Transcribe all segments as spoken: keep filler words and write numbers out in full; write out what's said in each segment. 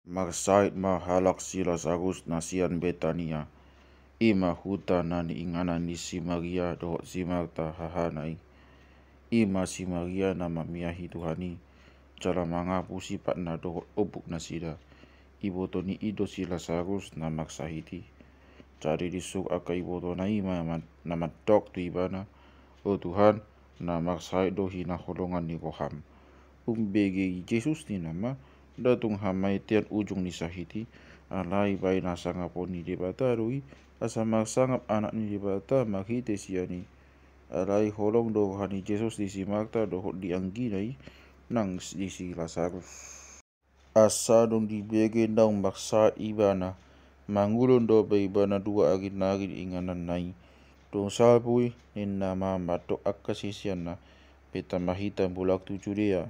Marsahit ma halak si Lasarus na sian Betania. I ma huta na niinganan ni si Maria dohot si Marta hahana i. I ma si Maria na mamiahi Tuhan i, jala mangapu sipatna dohot ombuk nasida. Iboto ni i do si Lasarus na marsahit i. Jadi disuru angka ibotona i ma, ma, na mandok tu ibana, "O Tuhan, na marsahit do hinaholongan ni roham." Umbege i Jesus ninna ma, "Nda tung hamatean ujung ni sahit i, alai baen hasangapon ni Debata do i, asa marsangap Anak ni Debata marhite sian i." Alai holong do roha ni Jesus di si Marta dohot di anggina i nang di si Lasarus. Asa dung dibege naung marsahit ibana, mangulon dope ibana dua ari nari di ingananna i. Dung salpu i, ninna ma mandok angka siseanna, "Beta ma hita mulak tu Judea."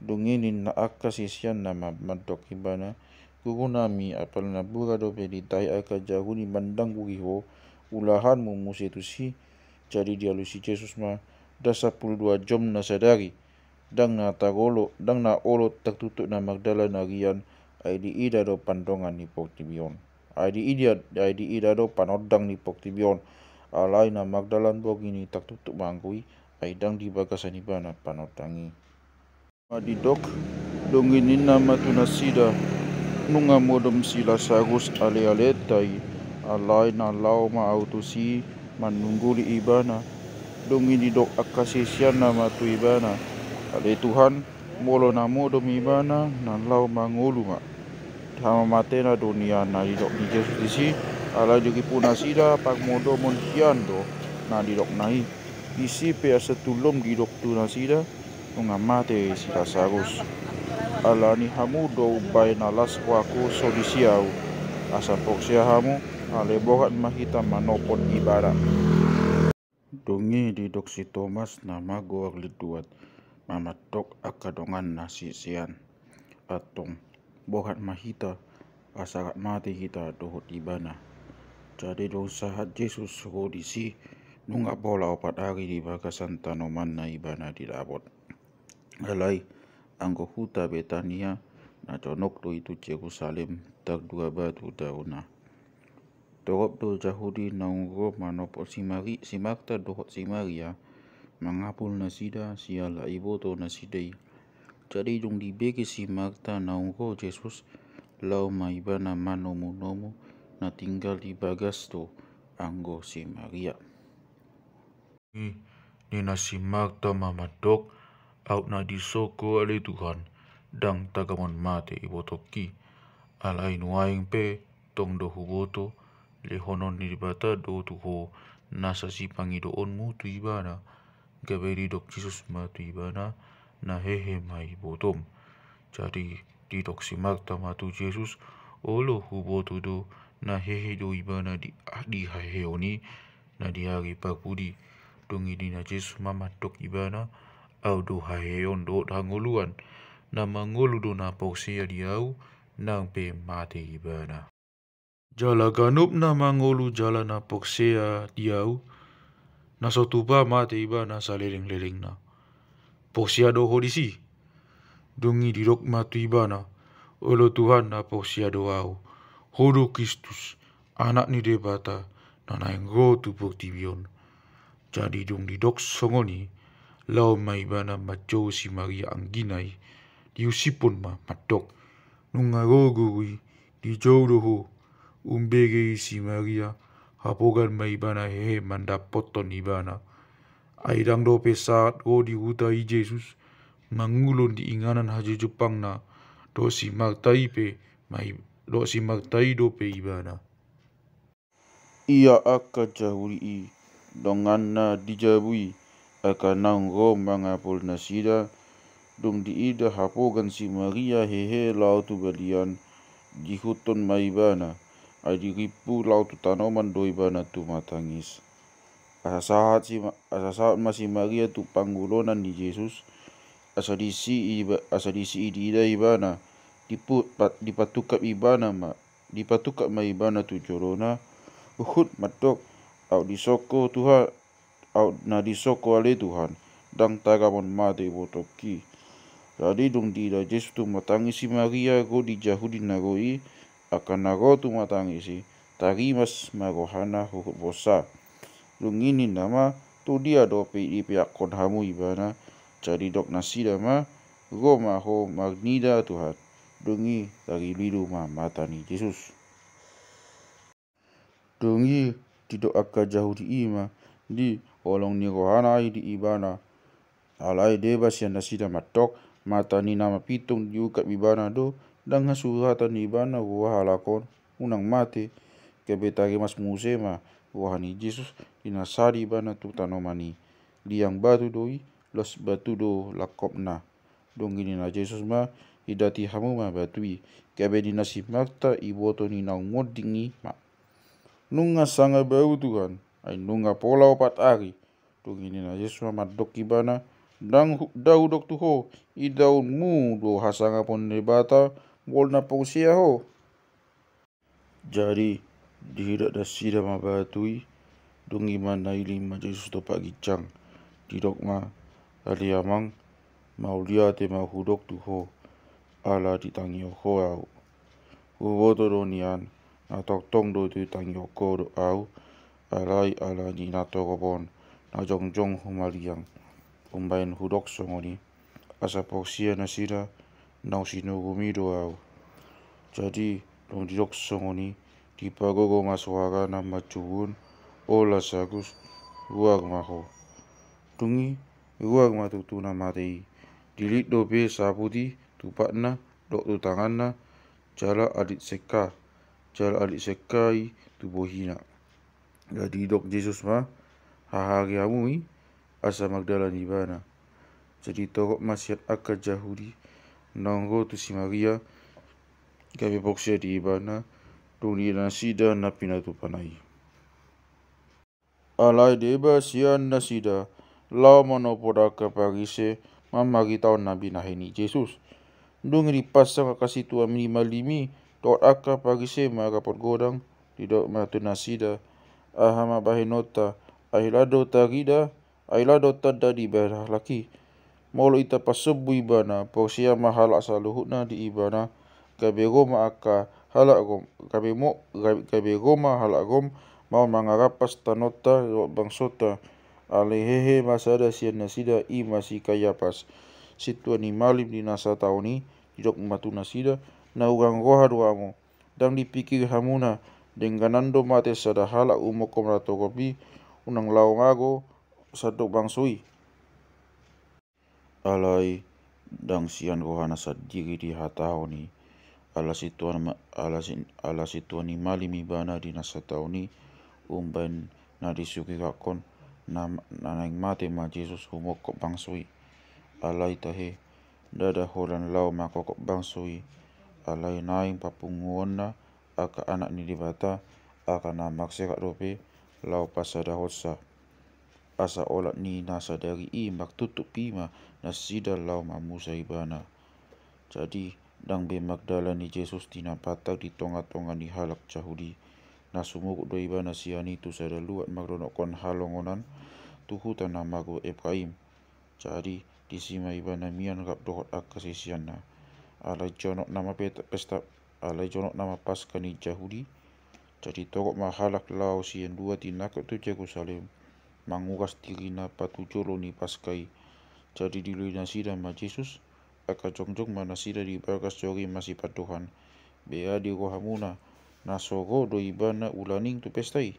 Dung i ninna angka siseanna ma mandok ibana, "Gurunami, apala na mura dope ditahi angka Jahudi mandangguhi ho, ulahanmu muse tusi?" Jadi dialusi Jesus ma, "Nda sampulu dua jom na sadari, ndang na tarolo, ndang na olo tartutup na mardalan arian, ai diida do pandongan ni portibi on. Ai diida, ai diida do panondang ni portibi on. Alai na mardalan borngin i tartutup ma anggo i, ai ndang di bagasan ibana panondang i." Ma didok, dung i ninna ma tu nasida, "Nunga modom si Lasarus alealeta i, alai na laho ma ahu tusi manungguli ibana." Dung i didok angka siseanna ma tu ibana, "Ale Tuhan, molo na modom ibana, na laho mangolu ma. Hamamatena do nian na nidok ni Jesus disi, alai dirimpu nasida parmodomon hian do na nidokna i." Disi pe asa tullom didok tu nasida, "Nunga mate si Lasarus. Alani hamu do umbahen na las rohangku so disi ahu, asa porsea hamu, alai borhat ma hita manopot ibana." Dung i didok si Tomas na margoar Linduat, mamandok angka donganna sisean, "Antong, borhat ma hita, asa rap mate hita dohot ibana." Jadi dung sahat Jesus ro disi, nunga pola opat ari di bagasan tanomanna ibana didapot. Alai anggo huta Betania na jonok do i tu Jerusalem, tardua batu daona. Torop do Jahudi naung ro manopot si Mari-, si Marta dohot si Maria, mangapul nasida siala iboto nasida i. Jadi dung dibege si Marta naung ro Jesus, laho ma ibana manomunomu, na tinggal di bagas do anggo si Maria. I, ninna si Marta ma mandok, "Aut na disongko ale Tuhan, ndang tagamon mate ibotongki. Alai nuaeng pe tong do huboto, lehonon ni Debata do tu ho nasa sipangidoonmu tu ibana." Gabe didok Jesus ma tu ibana, "Na hehe ma ibotom." Jadi didok si Marta ma tu Jesus, "Olo, huboto do na hehe do ibana di, di haheheon i na di ari parpudi." Dung i ninna Jesus ma mandok ibana, "Ahu do haheheon dohot hangoluan. Na mangolu do na porsea di ahu, nang pe mate ibana. Jala ganup na mangolu jala na porsea di ahu, na so tupa mate ibana salelenglelengna, porsea do ho disi?" Dung i didok ma tu ibana, "Olo Tuhan, na porsea do ahu. Ho do Kristus, Anak ni Debata, na naeng ro tu portibi on." Jadi dung didok songon i, laho ma ibana manjou si Maria anggina i, diusiphon ma mandok, "Nunga ro Guru i, dijou do ho." Umbege i si Maria, hapogan ma ibana hehe mandapothon ibana. Ai ndang dope sahat ro di huta i Jesus, mangulon di inganan hajujumpangna, dohot si Marta i pe ma i-, dohot si Marta i dope ibana. Ia angka Jahudi i, donganna di jabu i, angka naung ro mangapul nasida, dung diida hapogan si Maria hehe laho tu balian, diihuthon ma ibana, ai dirimpu laho tu tanoman do ibana tumatangis. Asa sahat si Ma-, asa sahat ma si Maria tu pangulonan ni Jesus, asa disi iba-, asa disi diida ibana, dipu-, pat-, dipatungkap ibana ma, dipatungkap ma ibana tu jolona, huhut mandok, "Aut disongko Tuhan, aut na disongko ale Tuhan, ndang tagamon mate ibotongki." Jadi dung diida Jesus tumatangis si Maria ro di Jahudi na ro i, angka na ro tumatangis i, tarimas ma rohana huhut bosa. Dung i ninna ma, tu dia dope dipeakkon hamu ibana? Jadi didok nasida ma, ro ma ho marnida Tuhan. Dung i tarlilu ma mata ni Jesus. Dung i didok angka Jahudi i ma, diolong ni rohana i di ibana. Alai deba sian nasida mandok, mata ni na mapitung diungkap ibana do, ndang hasuratan ibana roha halak on, unang mate. Gabe tarimas muse ma roha ni Jesus, di na sada ibana tu tanoman i. Liang batu do i, los batu do langkopna. Dung i ninna Jesus ma, idati hamu ma batu i. Gabe di na simangta iboto ni naung monding i ma, nunga sanga bau Tuhan, ai nunga pola opat ari. Dung i ninna Jesus ma mandok ibana, ndang hu-, ndang hudok tu ho, idaonmu do hasangapon ni Debata, molo na porsea ho. Jadi diidat nasida ma batu i. Dung i ma nailing ma Jesus dompak ginjang. Didok ma, ale Amang, mauliate ma hudok tu ho, ala ditangihon ho ahu. Huboto do nian, na tongtong do ditangihon ho do ahu, alai ala ni na torop on, na jongjong humaliang. Umbahen hudok songon i, asa porsea nasida, naung sinurumi do ahu. Jadi dung didok songon i, dipagogo ma soara na manjouhon, o Lasarus, ruar ma ho. Dung i ruar ma tutu na mate i. Dilillit dope saput i tu patna dohot tu tanganna, jala alit sengka, jala alit sengka i tu bohina. Jadi didok Jesus ma, hahari hamu i, asa mardalan ibana. Jadi torop ma sian angka Jahudi naung ro tu si Maria, gabe porsea di ibana, dung diida nasida na pinatupana i. Alai deba sian nasida laho manopot angka Parise mamaritahon na binahen ni Jesus. Dung i dipansang angka sintua ni malim i dohot angka Parise maraphon godang, didok ma tu nasida, aha ma bahenonta, ai la do tarida, ai la do tanda dibahen halak i? Molo i tapasombu ibana, porsea ma halak saluhutna di ibana, gabe ro ma angka halak Rom, gabe mo, gabe, gabe ro ma halak Rom, mau mangarampas tanonta dohot bangsonta. Alai hehe ma sada sian nasida, i ma si Kayapas, sintua ni malim di na sataon i, didok ma tu nasida, na hurang roha do hamu. Ndang dipikiri hamuna, dengganan do mate sada halak umongkop na torop i, unang laho mago sandok bangso i. Alai ndang sian rohana sandiri dihatahon i, ala sintua ma-, ala sin-, ala sintua ni malim ibana di na sataon i, umbahen na disuriakkon na, na naeng mate ma Jesus humongkop bangso i. Alai tahe, ndada holan laho mangkongkop bangso i, alai naeng papunguonna angka anak ni Debata, angka na marserak dope laho pasadahonsa. Asa olat ni na sadari i martutup i ma nasida laho mamusa ibana. Jadi ndang be mardalan i Jesus di na patang di tongatonga ni halak Jahudi. Na sumurut do ibana sian i tu sada luat mardonokkon halongonan, tu huta na margoar Epraim. Jadi disi ma ibana mian rap dohot angka siseanna. Alai jonok nama peta-, pesta, alai jonok nama Paska ni Jahudi. Jadi torop ma halak laho sian dua tinangkok tu Jerusalem, manguras dirina patujolo ni Paska i. Jadi dilului nasida ma Jesus, angka jongjong ma nasida di bagas jori masipandohan. Bea di rohamuna, na so ro do ibana ulaning tu pesta i?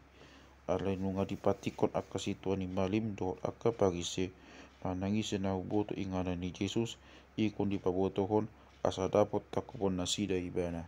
Alai nunga dipantikkon angka sintua ni malim dohot angka Parise, manang ise na huboto inganan ni Jesus, ingkon dipabotohon, asa dapot tangkupon nasida ibana.